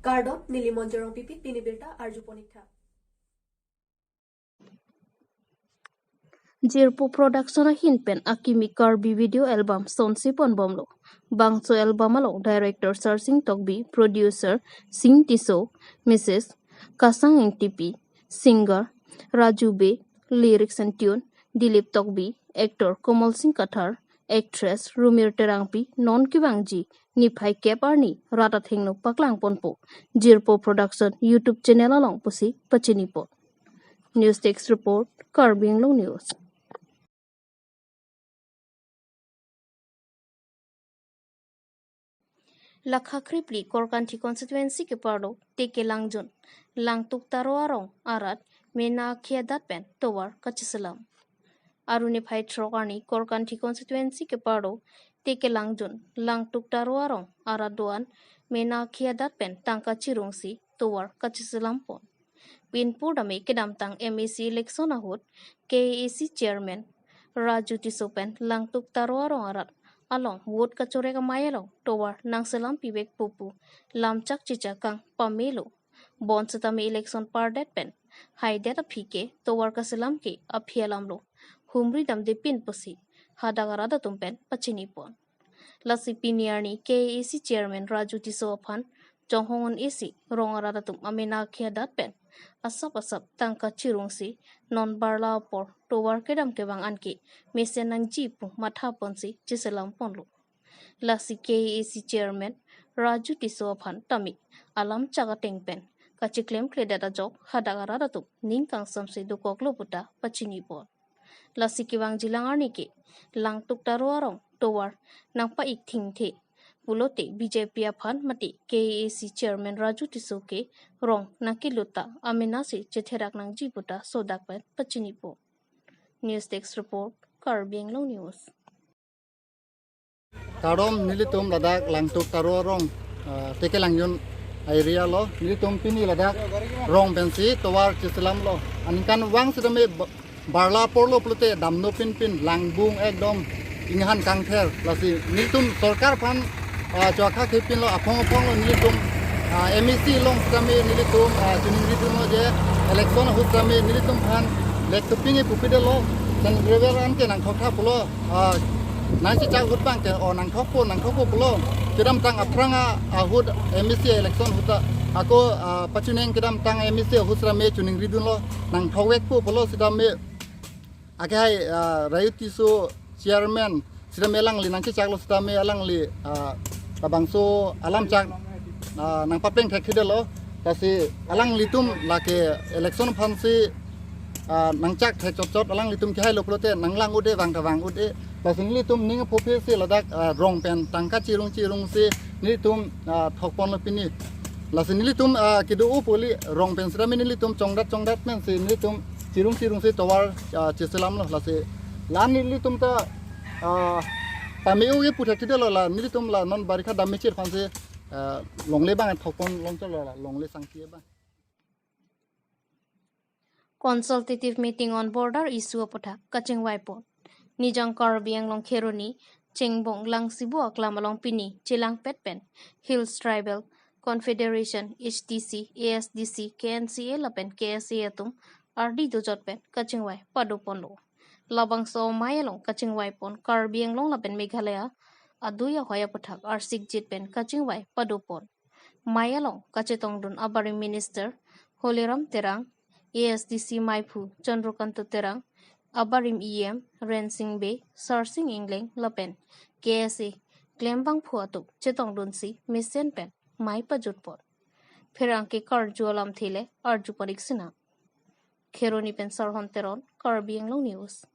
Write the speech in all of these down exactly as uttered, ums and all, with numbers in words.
Kardom, neli Monjorong Pipit, pini birta arju ponik tha. Jirpo Production ahin pen akimi Karbi video album sonsi ponbomlo. Bangso album along director Sarsing Tokbi, producer Sing Tisso, Mrs Kasang Engtipi, singer Raju Bey, lyrics and tune Dilip Tokbi, actor Komal Singh Kathar, actress Rumir Terangpi non kevangji niphai kep arni rat athengno paklang ponpo Jirpo Production YouTube channel along pusi pachini pon. News Desk Report, Karbi Anglong News. Lakha krepli Korkanthi constituency keparlo Tekelangjun, Langtuk Taro arong arat mena akhiadat pen tovar kacheselam. Arni niphai throk arni Korkanthi constituency keparlo Tekelangjun, Langtuk Taro arong arat do-an mena akhiadat pen tangka chirungsi tovar kacheselam pon. Pinpur dame kedamtang M A C election ahut K A A C chairman Raju Tisso pen Langtuk Taro arong arat along vote kachorek amei along tovar nangselam pivekpo pu lamchak chichakang pamelo. Bonsitame election pardet pen haidet aphi ke tovar kaselam ke aphi alamlo. Humri damde pin pusi hadak arat atum pen pachini pon. Lasi pini arni K A A C chairman Raju Tisso aphan chonghong un-esi rong arat atum amena akhiadat pen asap asap tangka chirungsi non barla apor tovar kedam kevang anke mesen nangji pu matha ponsi cheselam ponlo. Lasi K A A C chairman Raju Tisso aphan tame alamchak ateng pen kachiklemkledet ajok hadak arat atum ning kangsamse dokoklo puta pachini pon. Lasi kevangjilang arni ke Langtuk Taro arong tovar nangpa-ik thingthe pulote B J P aphan mate K A A C chairman Raju Tisso ke rong nangkelut ta amenasi chetherak nangji puta sodak pen pachini pon. News Desk Report, Karbi Anglong News. Kardom, nelitum ladak Langtuk Taro arong, ah, Tekelangjun area lo, nelitum pini ladak rong pensi tovar cheselamlo. Aningkanvang sitame ba-, barla aporlo pulote damno pinpin, langbung ekdom inghan kangther. Lasi nelitum sorkar aphan, ah, chokha khepinlo, aphong aphonglo nelitum, ah, M A C along sitame nelitum, ah, chiningri dunlo je election ahut sitame nelitum aphan lek tupingi pupidelo, dan gravel anke nangthok tha pulo. Ah, nangchechak ahut abang ke, o nangthokpo, nangthokpo pulo. Kedamtang aphrang ahut M A C election ahut ta, ako, ah, pachuneng kedamtang M A C ahut sitame chiningri dunlo, nangthokvekpo pulo sitame. Akehai, ah, Raju Tisso chairman sitame alangli nangchechaklo sitame alangli, ah, labangso alamchak, ah, nangpapleng thekthedetlo. Lasi alanglitum lake election aphansi, ah, nangchak thek chotchot, alanglitum kehailo pulote nanglang un-e, vang ta vang un-e. Lasi nelitum ning aphuphisi ladak, ah, rong pen tangka chirung chirungsi nelitum, ah, thokponlo pini. Lasi nelitum, ah, kedo-o pu kali, rong pen sitame nelitum chongdat chongdat pensi nelitum chirung chirungsi tovar, ah, cheselamlo. Lasi la-an nelitum ta, ah, pame-o ke pu thekthedetlo, la nelitum la non barikha dam mechir aphansi, ah, longle abang thokpon longchotlo, la longle sangti abang. Consultative meeting on border issue aputhak kachingvai pon. Nijang Karbi Anglong Kheroni, Chengbong Langsibu aklam along pini chelangpet pen Hills Tribal Confederation, H T C, A S D C, K N C A lapen K S A atum ardi dojot pen kachingvai padoponlo. Labangso amei along kachingvai pon Karbi Anglong lapen Meghalaya adui ahoi aputhak arsikjit pen kachingvai padopon. Mei along kachetongdun abarim Minister Holiram Terang, A S D C meiphu Chandrakanta Terang, abarim E M Rensing Bey, Sarsing Engleng lapen K S A klembangphu atum chetongdunsi mesen pen mei pajutpon. Pherangke karju alamthe le arjuponik sinang. Kheroni pen Sarhon Teron, Karbi Anglong News.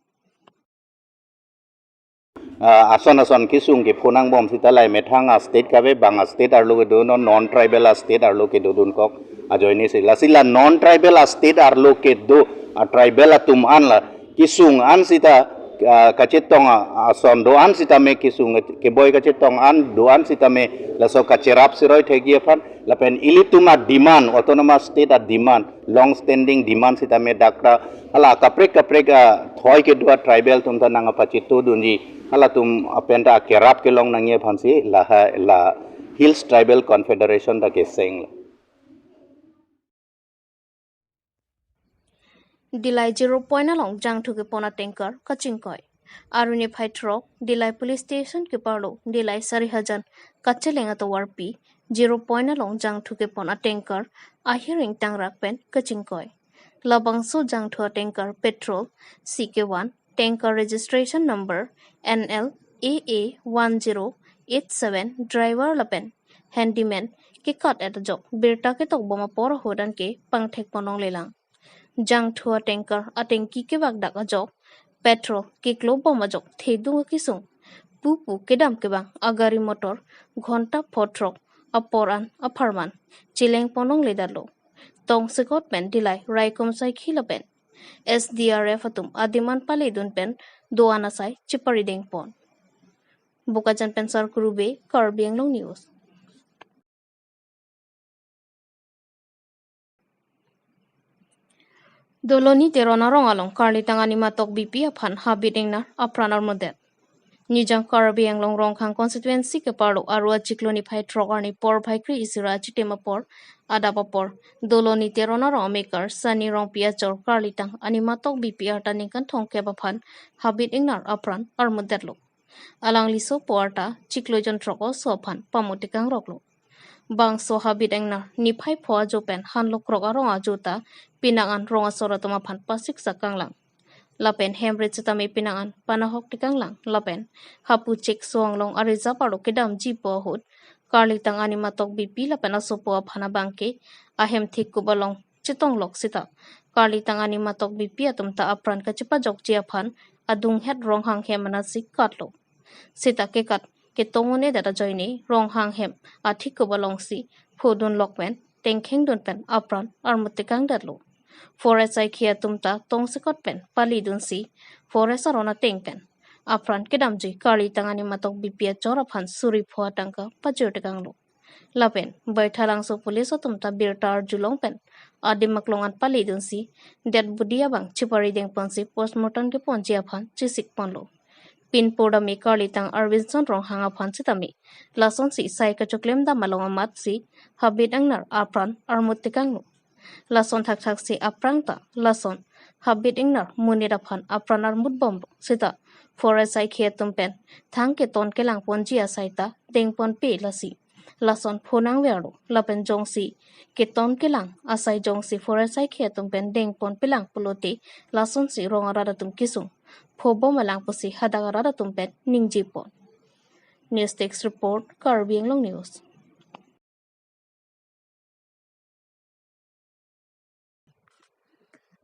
Ah, ason ason kesung kepho nangbom sita lahei methang a-state kave bang a-state arlo kedo, non non-tribal a-state arlo kedo dunkok ajoine si. Lasi la non-tribal a-state arlo kedo a-tribal atum an la kesung an sita, ah, kachetong a-, ason do-an sitame kesung keboi kachetong an do-an sitame laso kacherap siroi thekji aphan lapen ilitum a-demand, autonomous state a-demand, long standing demand sitame dakra hala kaprek kaprek athoi kedo a-tribal atum ta nangpachito dunji, halatum apen ta akerap kelong nangji aphansi lahai la Hills Tribal Confederation ta keseng. Dillai zero point along jangthu kepon a-tanker kachingkoi. Arni niphai throk, Dillai Police Station keparlo Dillai Sarihajan kacheleng atovarpi zero point along jangthu kepon a-tanker ahiring tangrak pen kachingkoi. Labangso jangthu a-tanker petrol C K one, tanker registration number N L A A one zero eight seven, driver lapen handyman kekat-et ajok birta ketokbom apor ahut anke pangthek pon longlelang. Jangthu a-tanker atengki kevakdak ajok, petrol keklobom ajok thedung akesung pupu kedam kevang agari motor ghonta pho throk apor an apharman cheleng pon longledetlo. Tongsekot pen Dillai raikom saikhi lapen S D R F atum adim an paledun pen do-an asai cheparideng pon. Bokajan pen Sarkuru Bey, Karbi Anglong News. Doloni Teron arong along karlitang Animatok Beypi aphan habit ingnar apran armutdet. Nijang Karbi Anglong Ronghang constituency keparlo Aru achiklo niphai throk arni porphai kre-isi ra achitim apor, adap apor, Doloni Teron arong amekar Sani Rongpi achor karlitang Animatok Beypi arta ningkan thomkep aphan habit ingnar apran armutdetlo. Alangli sopo arta chiklo jon throk oso aphan pamutekang roklo. Bangso habit ingnar niphai pho ajo pen hanlo krok arong ajo ta penang an rong asor atum aphan pasiksak kanglang. Lapen hem rit sitame penang an panahoktekang lang lapen hapu chek so-anglong arizap arlo kedamji pu ahut karlitang Animatok Beypi lapen asopo aphan abangke ahem thekup along chetonglok sita karlitang Animatok Beypi atum ta apran kachepajokji aphan adunghet Ronghang hem anat si katlo. Sita kekat ketong un-edet ajoine Ronghang hem athekup alongsi phodunlok pen tengkhengdun pen apran armuttekangdetlo. Forest saikhi atum ta tongsekot pen paledunsi forest aron ateng pen apran kedamji karlitang Animatok Beypi achor aphan suri pho atangka pajirtekanglo. Lapen Baithalangso police atum ta birta arjulong pen adim aklong an paledunsi dead body abang cheparideng ponsi postmortem keponji aphan chesik ponlo. Pinpur dame karlitang Arvinson Ronghang aphan sitame lasonsi sai kachoklem dam along amatsi habit ingnar apran armuttekanglo. Lason thakthak si aphrang ta lason habit ingnar monit aphan apran armutbomlo sita forest saikhi atum pen thang keton kelang ponji asai ta dengponpe lasi lason pho nangverlo lapen jongsi keton kelang asai jongsi forest saikhi atum pen dengponpelang pulote lasonsi rong arat atum kesung phobom alang pusi hadak arat atum pen ningjepon. News Desk Report, Karbi Anglong News.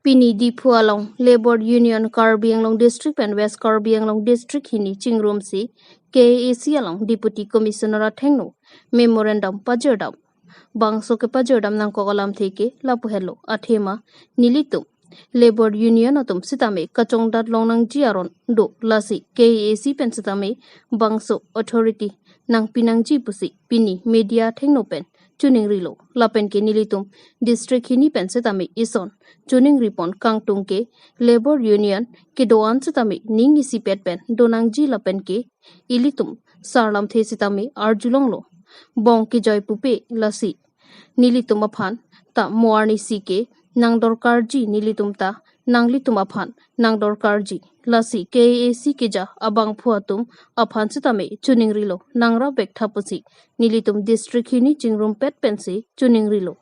Pini Diphu along Labour Union Karbi Anglong District pen West Karbi Anglong District hini chingrumsi K A A C along Deputy Commissioner athengno memorandum pajirdam. Bangso kepajirdam nangkok alamthe ke lapu helo, athema nelitum Labour Union atum sitame kachongdat longnangji aron do, lasi K A A C pen sitame bangso authority nangpinangji pusi pini media athengno pen choningrilo. Lapen ke nelitum district hini pen sitame ison choningripon kangtung ke Labour Union kedo-an sitame ning isipet pen donangji lapen ke ilitum sarlamthe sitame arjulonglo. Bong kejoi pupe lasi nelitum aphan ta mo arnisi ke nangdorkarji, nelitum ta nanglitum aphan nangdorkarji. Lasi K A A C keja abangphu atum aphan sitame choningrilo, nangrap vektha pusi nelitum district hini chingrumpet pensi choningrilo.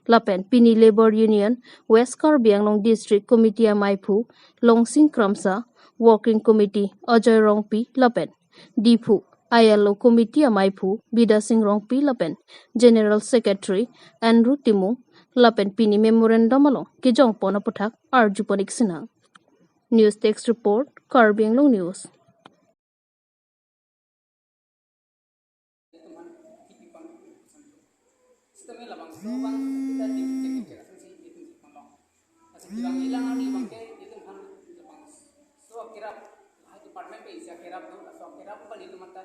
Lapen pini Labour Union West Karbi Anglong District Committee amaiphu Longsing Kramsa, Working Committee Ajoy Rongpi lapen Diphu I L O Committee amaiphu Bidya Sing Rongpi lapen General Secretary Andrew Timung lapen pini memorandum along kejongpon aputhak arjupon-ik sinang. News Desk Report, Karbi Anglong News. Sitame labangso abang kita di cek cek asal si itu si pondok. Asal bilang hilang hari bangke itu kan labangso kerap, hai department pe isi kerap do, laso kerap pa nelitum anta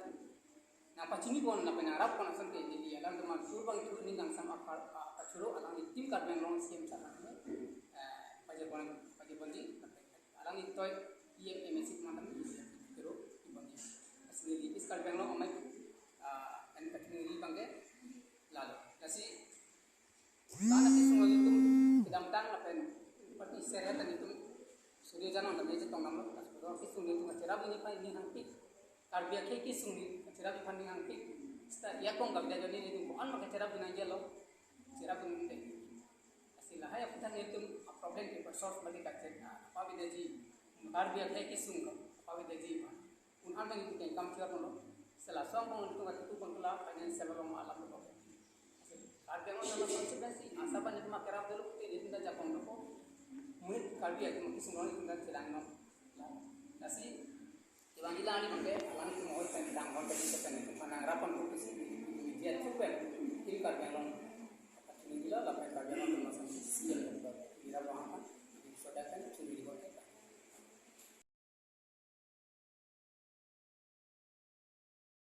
nangpachinipon lapen nangrappon asonte, jadi alangtum an sur bang itu ni nangsam akar, ah, kachoro alangli tim Karbi Anglong C M sana, eh, pajirbon, pajirponji, alangli toi E M, M A C mantam itu, itu, itu, asli di East Karbi Anglong amai, ah, en kachiningri bangke, lalo. Lasi, sana ti sungguh itu, kedamtang lapen, pati serhet dan itu, Video janang dan meji tong namlo, laso kesung nelitum kacherap ning aphan ning hangpik. Karbi akhei kesung nelitum kacherap aphan ning hangpik. Seta ya kong kabida joni nelitum ko-an ma kacherap ning nangjelo. Cherap ning de. Lasi lahai aphuthak nelitum problem ke solve mati kacherap. Apa bidaji? Karbi akhei kesung ka. Apa bidaji ma? Un an nelitum kam cherap lo. Sela song kong nelitum katutu pangkela financial along alam lo. Karbi Anglong nama constituency, asa ban nelitum kerap dolo, nelitum ta jakong dolo. Muhit Karbi atum kesung lo nelitum ta chelang lo. Lasi, iwan ila ni mangke, alam itu mau pen dang hon pen itu pen itu panang rapan ko kesi, dia tu pen, ini Karbi Anglong.